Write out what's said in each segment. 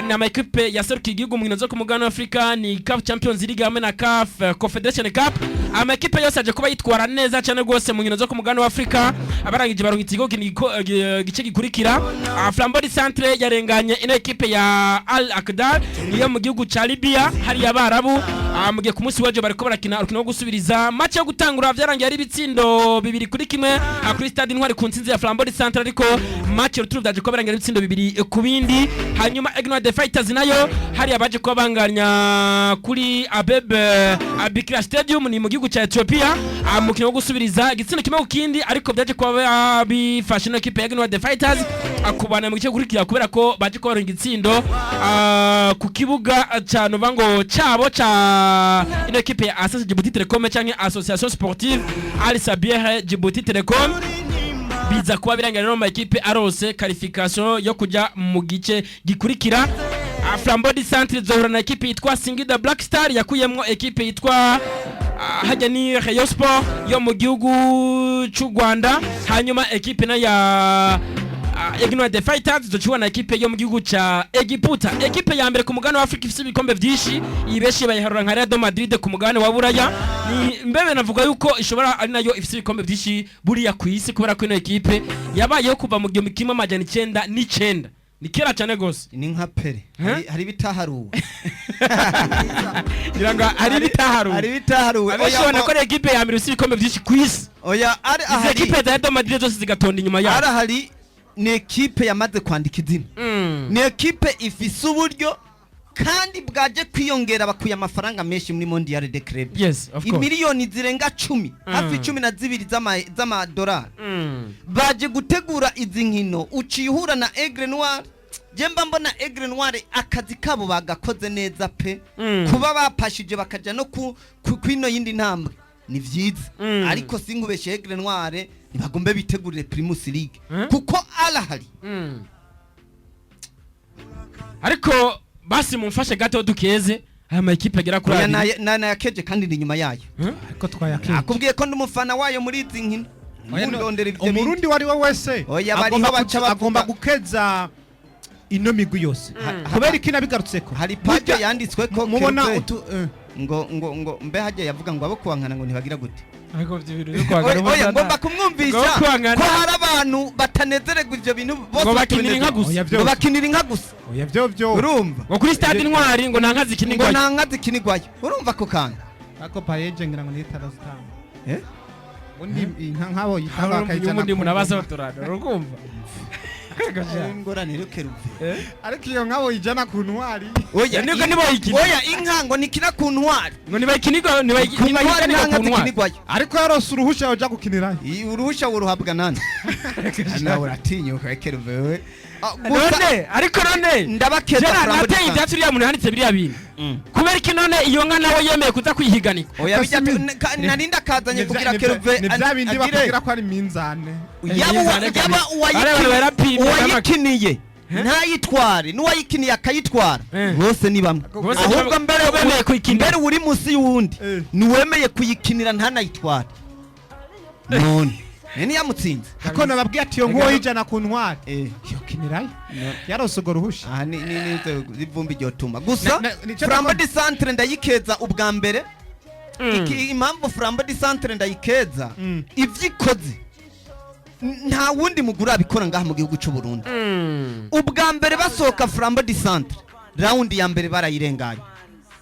Ni amakipe yaserukiye igihugu mu nkino zo ku mugabane w'Afrika, ni CAF Champions League hamwe na CAF Confederation Cup. Amakipe yose aje kuba yitwara neza cyane rwose mu nkino zo ku mugabane w'Afrika, abarangije baronka ikigo gice gikurikira. Flambeau du Centre yarenganye ino ekipe ya Al Akdar, niyo mu gihugu ca Libya hariya Abarabu. Mu gihe ku munsi w'ejo bariko barakina urukino rwo gusubiriza. Match yo gutangura vyarangiye ari ibitsindo 2-1 kuri Stade Intwari ku ntsinzi ya Flambeau du Centre, ariko match retour vyaje kuba birangira ibitsindo 2 ku bindi. Hanyuma Aigle Noir the Fighters nayo hariya baje kuba banganya kuri Abebe Bikila Stadium, ni mu gihugu ca Ethiopia, mukino wo gusubiriza igitsindo 1 ku kindi, ariko byaje kuba bifashe ino ekipe ya Aigle Noir the Fighters kubana mu gice gikurikira, kubera ko baje kuba baronka igitsindo ku kibuga ca nova ngo cabo ca ino ekipe ya ASS Djibouti Telecom canke Association Sportive Al Sabieh Djibouti Telecom. Biza kuba birangira rero mu makipe arose qualification yo kuja mu gice gikurikira. Flambeau du Centre izohura na ekipe yitwa Singida Black Star yakuyemwo ekipe yitwa hajya ni Rayon Sport yo mu gihugu c'u Rwanda. Hanyuma ekipe nayo ya Aigle Noir the Fighters izocibwa na ekipe yo mu gihugu ca Egiputa. Ekipe ya mbere ku mugabane wa Afrika ifise ibikombe vyinshi, iyi benshi bayiharura nka Real Madrid ku mugabane wa Buraya. Ni mbebe navuga yuko ishobora ari nayo ifise ibikombe vyinshi buriya ku isi, kubera ko ino ekipe yabayeho kuva mu 1909, ni kera cyane gose. Ni nka Pele. Hari ibitaharuwe. Ngira ngo hari ibitaharuwe. Hari ibitaharuwe. Abenshi Oya, babona ko ari ekipe ya mbere ifise ibikombe vyinshi ku isi. Oya, ari Izi ahari ekipe za Real Madrid zose zigatonda inyuma yayo. Ari ahari ni ekipe yamaze kwandika izina, ni ekipe ifise uburyo kandi bwaje kwiyongera, bakuye amafaranga menshi muri Mondial de Club. Yes, of course. Imiliyoni zirenga 10, hafi 12 z'amadolari. Baje gutegura izi nkino, uciye uhura na Aigle Noir. Je mba mbona Aigle Noir akazi kabo bagakoze neza pe. Kuba bapashije bakaja no ku kwino yindi ntambwe ni vyiza, ariko sinkubeshe, Aigle Noir ntibagombe bitegurire Primus League, kuko arahari. Ariko basi mumfashe gato dukeze aya makipe agera kuri Oya, abiri. Nayakeje kandi ni inyuma yayo. Ariko twayakeje. Akubwiye ko ndi umufana wayo muri izi nkino. Oya, no, Mundondera ivyo bindi. Umurundi uwo ari we wese Oya, bariho agomba baca bavuga. Agomba gukeza ino migwi yose. Kubera iki nabigarutseko? Hari page Burya yanditswe ko mubona Kelvin, utu ngo mbe hajya yavuga ngo abo kuwankana ngo ntibagira gute? Ariko ivyo bintu byo Oya, kwangana oya, ngomba ngo kumwumvisha kwangana. ko hari abantu batanezererwa ivyo bintu bose. Ngo bakinira inka gusa. Oya, Ngo vyose. bakinira inka gusa. Oya, vyo vyo. Urumva? Ngo kuri Stade Intwari ngo nta nka Ngo zikinirwayo. nta nka zikinirwayo, urumva ako kantu? Ako payeje ngira ngo nitarazitanga. Eh? Undi inka nk'abo yitanga bakayijana Undi ku muntu abaza ngoma. baturana urukumva. Ingorane rero, Keruve. Ariko iyo nk'abo yijana ku Ntwari. Oya. Nibwo niboyikina. Oya, inka ngo nikina ku Ntwari. Ngo nibayikinirwa. Ku Ntwari nta Nibayikinirwa nka ku Ntwari. zikinirwayo. Ariko yarose uruhusha yoja gukinirayo. Uruhusha wuruhabwa nande? Nawe uratinyuka, Keruve wewe. Ah, gusa None ariko none ndabakeza Gerard Flambeau nateye du ibyatsi uriya muntu yanditse biriya bintu. Kubera iki none iyo nka nawe yemeye kuza kwihiganirwa? Oya, bijya nari ndakazanye kugira Keruve Ni bya bindi agire bakubwira ko ari minzane. Yaba Bariya bantu barapimye. uwayikiniye ntayitware n'uwayikiniye akayitwara, bose ni bamwe. Bose ni Ahubwo bamwe. mbere Bemeye kuyikinira. mbere uri munsi y'uwundi niwemeye kuyikinira ntanayitware, none none yamutsinze. Ariko nababwiye ati iyo nguwo yijana ku Ntwari yokinirayo, yarose urwo ruhusha. Aha ni ivumbi ryotuma gusa. Nico Flambeau du Centre ndayikeza ubwa mbere. Impamvu Flambeau du Centre ndayikeza, ivyo ikoze nta wundi muguri abikora ngaha mu gihugu cy'u Burundi. Ubwa mbere basohoka, Flambeau du Centre round ya mbere barayirenganye,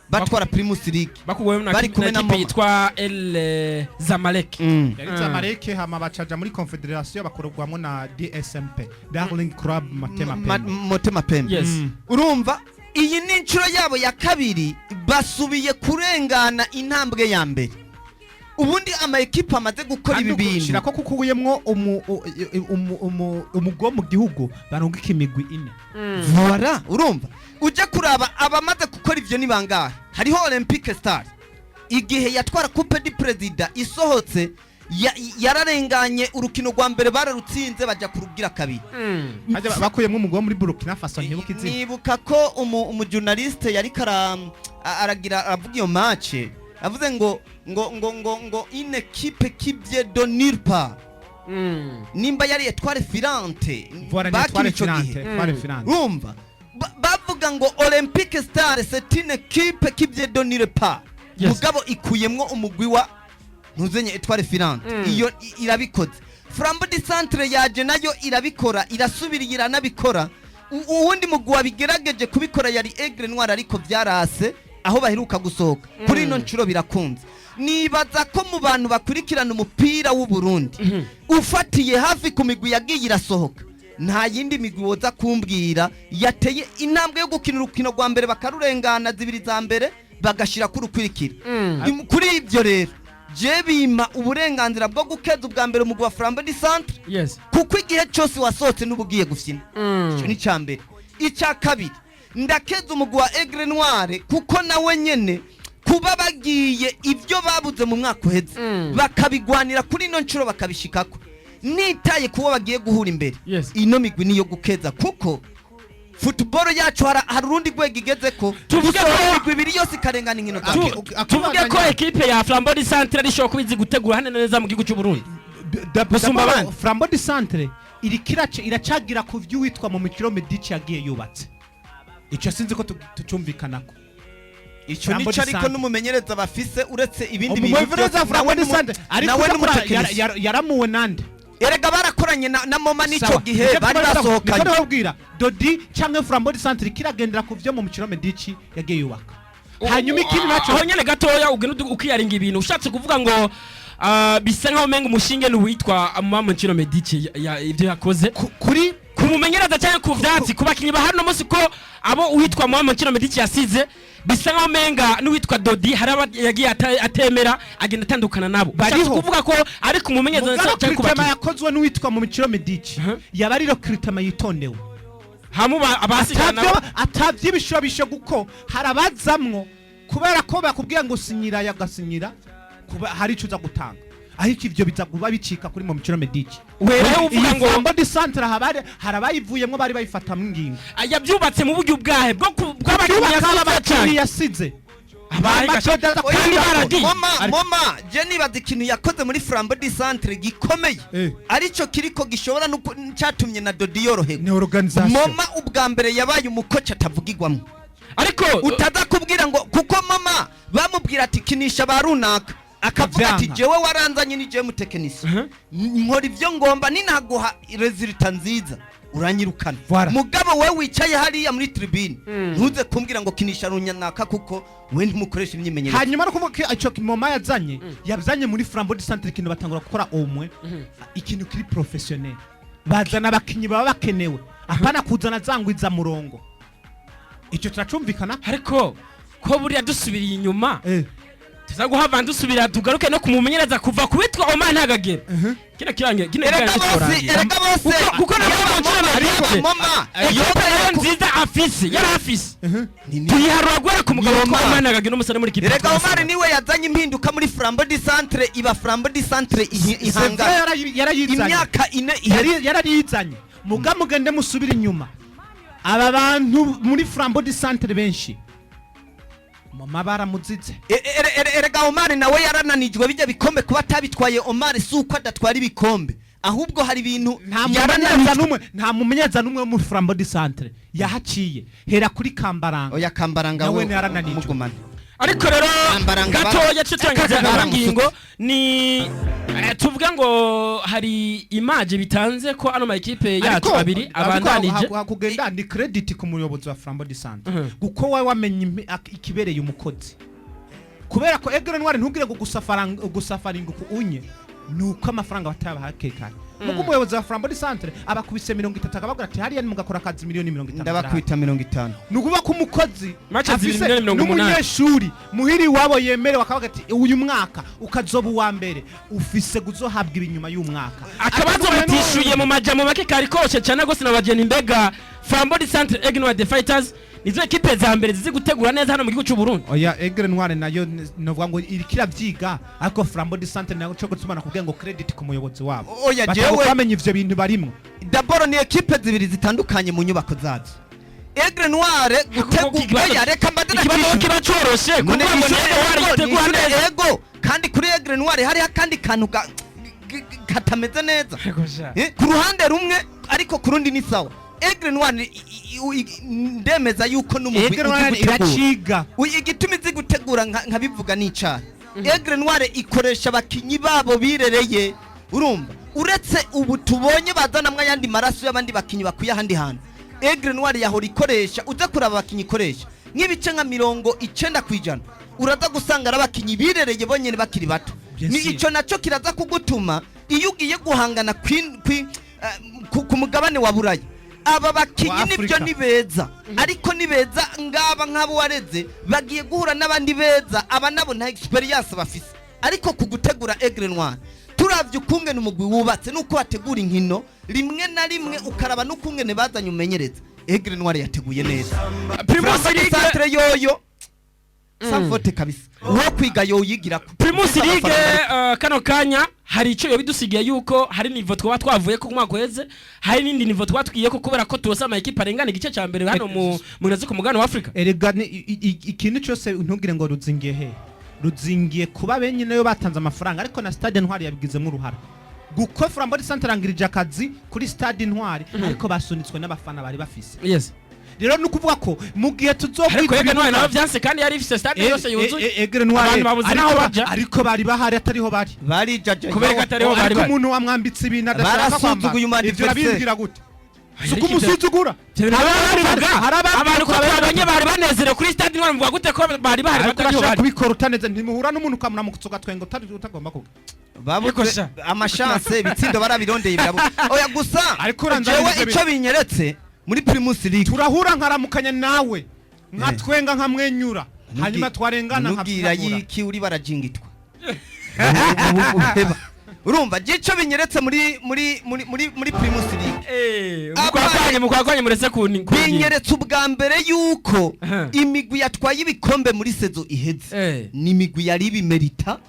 batwara Primus League. Bakuwemo na Bari kumwe na na ekipe Moma. yitwa El Zamalek. Yari Zamalek, hama bacaja muri Confederation bakorerwamo na DSMP, Darling Club Matema Pembe. Motema Pembe. Yes. Urumva iyi ni inshuro yabo ya kabiri basubiye kurengana intambwe ya mbere. Ubundi ama ekipe amaze gukora ibi bintu Shira ko kukuyemwo umugwo mu gihugu barungika imigwi ine. Voilà, urumva ujya kuraba abamaze gukora ivyo ni bangahe? Hariho Olympique Star, igihe yatwara Coupe du President isohotse yararenganye urukino rwa mbere, bararutsinze bajya kurugira kabiri. Hajya bakuyemwo umugwo muri Burkina Faso, ntibuka izina. Nibuka ko umujournaliste yariko aragira aravuga iyo match, avuze ngo une équipe qui vient de nulle part, nimba yari Etoile Filante Voilà, ni bakina Etoile ico Filante. gihe. Etoile Filante. Urumva bavuga ndavuga ngo Olympique Star, c'est une équipe qui vient de nulle part. Mugabo ikuyemwo umugwi wa ntuzenye Étoile Filante. Iyo irabikoze. Flambeau du Centre yaje nayo irabikora, irasubiriye iranabikora. Uwundi mugwi wabigerageje kubikora yari Aigle Noir, ariko byarase aho baheruka gusohoka. Kuri ino nshuro birakunze. Nibaza ko mu bantu bakurikirana umupira w'u Burundi, ufatiye hafi ku migwi yagiye irasohoka, nta yindi migwi woza kumbwira yateye intambwe yo gukina urukino rwa mbere bakarurengana, zibiri za mbere bagashira kurukurikira. Kuri ibyo rero je bimpa uburenganzira bwo gukeza ubwa mbere umugwi wa Flambeau du Centre, kuko igihe cyose wasohotse n'uba ugiye gufyina. Icyo ni icya mbere. Icya kabiri, ndakeza umugwi wa Aigle Noir, kuko nawe nyene kuba bagiye ibyo babuze mu mwaka uheze bakabigwanira, kuri ino nshuro bakabishikako, nitaye kubo bagiye guhura imbere. Ino migwi niyo gukeza, kuko football yacu hari urundi rwego igeze ko Tuvuge gusohora imigwi ibiri yose ikarengana inkino za mbere. Tuvuge ko ekipe ya Flambeau du Centre ari ishobora kuba izi gutegura hano neza mu gihugu cy'u Burundi gusumba abandi. Flambeau du Centre iriko iracagira ku vy'uwitwa mu mikino Medici yagiye yubatse. Ico sinzi ko tucumvikanako. Icyo Flambeau nico, du ariko Centre. n'umumenyereza bafise, uretse ibindi bintu Umumenyereza byose, Flambeau nawe du Centre ariko nawe urakora n'umutekinisiye. yaramuwe nande? Erega barakoranye na Moma n'ico Sawa. gihe Nicyo bari basohokanye. Niko ndababwira, Dodi canke Flambeau du Centre kiragendera ku vyo mu mukino Medici yagiye yubaka. Hanyuma ikindi naco, aho nyene gatoya ugenda ukiyaringa ibintu ushatse kuvuga ngo bisa nkaho umenga umushinge ni uwitwa Mama Nkino Medici ibyo yakoze kuri kumumenyereza cyangwa ku vyatsi ku bakinyi ba hano munsi, ko abo uwitwa Mama Nkino Medici yasize bisa nkaho umenga n'uwitwa Dodi hari abo yagiye atemera agenda atandukana nabo. Bariho. Ushatse kuvuga ko ari kumumenyereza Mugabo cyangwa ku recrutement bakinyi yakozwe n'uwitwa mu mikino Medici yaba ari recrutement yitondewe. Hamuba abasigana nabo. Atavyo ibishobisho, kuko hari abazamwo kubera ko bakubwiye ngo sinyira, yagasinyira kuba hari ico uza gutanga, ariko ivyo biza kuba bicika kuri mu mikino Medici. Wewe uvuga Iyi ngo Flambeau du Centre habari hari abayivuyemwo bari bayifatamwo ingingo. Yabyubatse mu buryo bwahe bwo bw'abakinyi Yubaka yasize abakinyi cyane yasize. Abaye Kandi kandi baragiye. Moma, Moma, je nibaza ikintu yakoze muri Flambeau du Centre gikomeye, arico kiriko gishobora no cyatumye na Dodi yoroherwa. Ni organisation. Moma ubwa mbere yabaye umukoci atavugirwamo, ariko utaza kubwira ngo, kuko Mama bamubwira ati kinisha ba runaka, akavuga ati Avyanka. jewe waranzanye ni jewe mutekinisi, nkora ibyo ngomba, ninaguha résultat nziza uranyirukana. Voilà. Mugabo we wicaye hariya muri tribune, ntuze kumbwira ngo kinisha runyanaka, kuko we ntumukoresha imyimenyerezo. Hanyuma no kuvuga ko ico Moma yazanye, yazanye muri Flambeau du Centre ikintu batangura gukora umwe ikintu kiri professionnel, bazana abakinyi baba bakenewe, apana kuzana zangwiza murongo. Ico turacumvikana. Ariko ko buriya dusubiriye inyuma, tuza guhava dusubira tugaruke no kumumenyereza kuva kuwitwa Omar Ntagagera, kino kirangiye, kino Erega kirangiye bose, kitorangiye. erega bose, Kuko na yaba Mama Moma, Nkino yaba Moma, ekipe rero yoba nziza afise yari afise tuyiharura guhera ku mugabo witwa Omar. Omar Ntagagera n'umusore muri kipe. Erega Omar niwe yazanye impinduka muri Flambeau du Centre, iba Flambeau du Centre C'est vrai, ihangana yarayizanye. imyaka 4 iheze. Yarayizanye. Muga mugende musubire inyuma, aba bantu muri Flambeau du Centre benshi Moma baramuzize. Erega Omar nawe yarananijwe bijya bikombe kuba atabitwaye. Omar si uko adatwara ibikombe, ahubwo hari ibintu Nta mumenyereza yarananijwe. n'umwe, nta mumenyereza n'umwe wo muri Flambeau du Centre yahaciye, hera kuri Kambaranga. Oya, Kambaranga Nawe we yarananijwe. mugumane. Ariko rero Ambaranga gatoya cyo turangiza Baramusutse. ngingo ni tuvuga ngo hari image bitanze ko ano makipe yacu Ariko- abiri ariko abandanije. kugenda ni credit ku muyobozi wa Flambeau du Centre, kuko wawe wamenye ikibereye umukozi, kubera ko Aigle Noir ntugire ngo gusafaringa ku unye nuko amafaranga batabaha hakiri kare. Mugo umuyobozi wa Flambeau du Centre abakubise 30, akababwira ati hariya mugakora akazi miliyoni 50. Ndabakubita 50. Ni ukuvuga ko umukozi Match zibiri afise miliyoni 80. n'umunyeshuri muhiri iwabo yemerewe, akavuga ati uyu mwaka ukazoba uwa mbere ufise kuzohabwa ibinyuma y'umwaka. Akabazo Atandukanye mutishuye mu majambo make kari koshe cyane gose na bageni: mbega Flambeau du Centre, Aigle Noir the Fighters nizo ekipe za mbere zizi gutegura neza hano mu gihugu cy'u Burundi? Oya, Aigle Noir nayo novuga ngo iriko iravyiga, ariko Flambeau du Centre nayo cyo gutuma nakubwiye ngo credit ku muyobozi wabo. Oya, Batanga bamenya ivyo bintu barimwo. D'abord ni ekipe zibiri zitandukanye mu nyubako zazo. Aigle Noir gutegura, oya, reka mbadana. Ikibazo kiba coroshe None kuvuga ngo nishure Aigle Noir ego, yitegura nishure neza. Ego, kandi kuri Aigle Noir hariho akandi kantu katameze neza. Ku ruhande rumwe, ariko ku rundi ni sawa. Aigle Noir ndemeza yuko n'umugwi Aigle uzi Noir gutegura. iraciga. Igituma izi gutegura nkabivuga n'icaha, Aigle Noir ikoresha abakinyi babo birereye. Urumva, uretse ubu tubonye bazanamwo ayandi maraso y'abandi bakinyi bakuye ahandi hantu, Aigle Noir yahora ikoresha, uza kuraba abakinyi ikoresha, nk'ibice nka 90% uraza gusanga ari abakinyi birereye bonyene bakiri bato. Bien Ni sûr. ico naco kiraza kugutuma iyo ugiye guhangana ku mugabane wa Buraya, aba bakinyi Wa nibyo Afrika. ni beza, ariko ni beza ngaba nk'abo wareze bagiye guhura n'abandi beza, aba nabo nta experience bafise. Ariko ku gutegura, Aigle Noir, turavye ukungene umugwi wubatse nuko bategura inkino, rimwe na rimwe ukaraba n'ukungene bazanye umenyereza, Aigle Noir yateguye neza. Primus League. Centre yoyo sans faute kabisa, uwo kwiga yoyigirako. Primus League, kano kanya hari icyo yobidusigiye yuko hari niveau twaba twavuye ko umwaka uheze, hari n'indi niveau twaba twiye ko kubera ko tuose ama ekipe arengana igice cya mbere hano mu nkino zo ku mugabane wa Afrika. Erega ikintu cyose ntugire ngo ruzingiye he, ruzingiye kuba benye nayo batanze amafaranga, ariko na Stade Ntwari yabigizemo uruhara, guko Flambeau du Centre arangirije akazi kuri Stade Intwari, ariko basunitswe n'abafana bari bafise. Rero ni ukuvuga ko mu gihe Ariko tuzokwita Aigle Noir nawe vyanse kandi yari ifise stade yose yuzuye. Aigle Noir Abantu babuze ariko n'aho baja. Ariko bari bahari, atariho bari. Barijaja. Kubera ko atariho bari Ariko bari. umuntu wamwambitse ibintu adashaka Barasuzuguye kwambara, umu ivyo adversaire. urabimbwira gute? Si Ariko ukumusuzugura? Hari Hari abantu ko twabonye bari banezerewe kuri Stade Intwari, muvuga gute ko bari bahari Ariko batariho urashaka bari? kubikora utaneze, ntimuhura n'umuntu ukamuramutsa ugatwenga utagomba kuga. Babuze Ariko sha. amashance, ibitsindo barabirondeye birabura. Oya, gusa Ariko uranza jewe ibyo ico binyeretse muri Primus League, Turahura nkaramukanya nawe, nkatwenga, nkamwenyura, hanyuma twarengana nubwira nkabura. yiki uri barajingitwa. Urumva, gico binyeretse muri Primus League, Mukwakwanye murese ku binyeretse ubwa mbere yuko imigwi yatwaye ibikombe muri saison iheze ni imigwi yari ibimerita.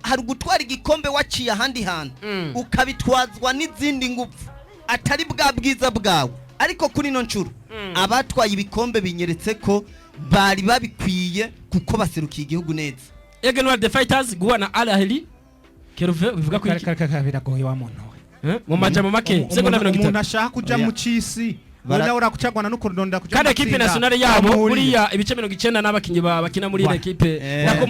Hari ugutwara igikombe waciye ahandi hantu, ukabitwazwa n'izindi ngufu atari bwa bwiza bwawe, ariko kuri ino nshuro abatwaye ibikombe binyeretse ko bari babikwiye kuko baserukiye igihugu neza. Aigle Noir the Fighters guhura na Al Ahly, Keruve, bivuga ko iki? Biragoye wa muntu we. Eh? Mu majambo make, segonda mirongo Umuntu itatu. ashaka kuja Oya. mu cisi, nawe urakucagwana no kurondera kuja Kandi mu ekipe matsinda. nationale yabo Amuhuriye. buriya ibice 90 n'abakinyi bakina muri Wa. ekipe nako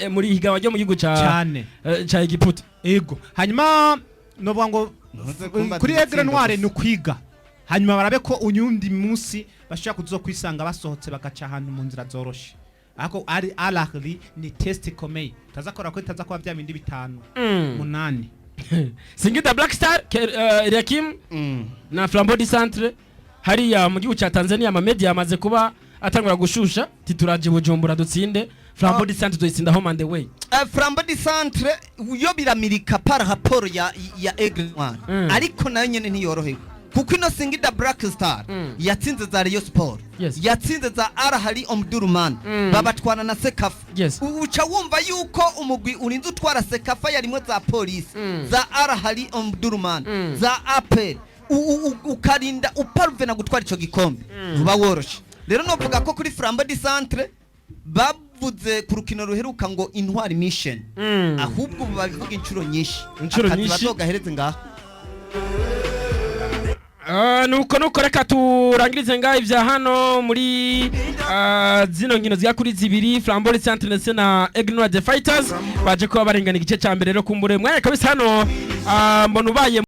muri higanwa ryo mu gihugu ca Cyane. Ca Egiputa. Ego, hanyuma novuga ngo Ntuze kumbaza kuri Aigle ibitsindo Noir gusa. ni ukwiga, hanyuma barabe ko unyundi munsi bashobora kuzokwisanga basohotse bagaca ahantu mu nzira zoroshe. Ariko ari Al Ahly ni test ikomeye, tazakora ko itaza kuba bya bindi bitanu munani. Singida Black Star, Eliakim, na Flambeau du Centre hariya mu gihugu ca Tanzania, ama media yamaze kuba atangura gushusha tituraje Bujumbura dutsinde Flambeau du Centre, tuyitsinda home and away. Flambeau du Centre yo biramirika par rapport ya Aigle Noir, ariko nayo nyene ntiyorohewe kuko ino Singida Black Star yatsinze za Rayon Sport, yatsinze za Al Ahly Omdurman, babatwara na CECAFA. Uca wumva yuko umugwi urinze utwara CECAFA yarimwo za Polisi, za Al Ahly Omdurman, za APR, ukarinda uparvena gutwara ico gikombe, uba woroshe. Rero novuga ko kuri Flambeau du Centre bavuze ku rukino ruheruka ngo Intwari Mission, ahubwo ubu babivuga inshuro nyinshi. Inshuro Akazi nyinshi. bazogahereze ngaha. Nuko reka turangirize ngaho ibya hano muri zino nkino zigera kuri zibiri, Flambeau du Centre ndetse na Aigle Noir the Fighters baje kuba barengana igice cya mbere. Rero kumbure mwanya kabisa hano, mbona ubaye.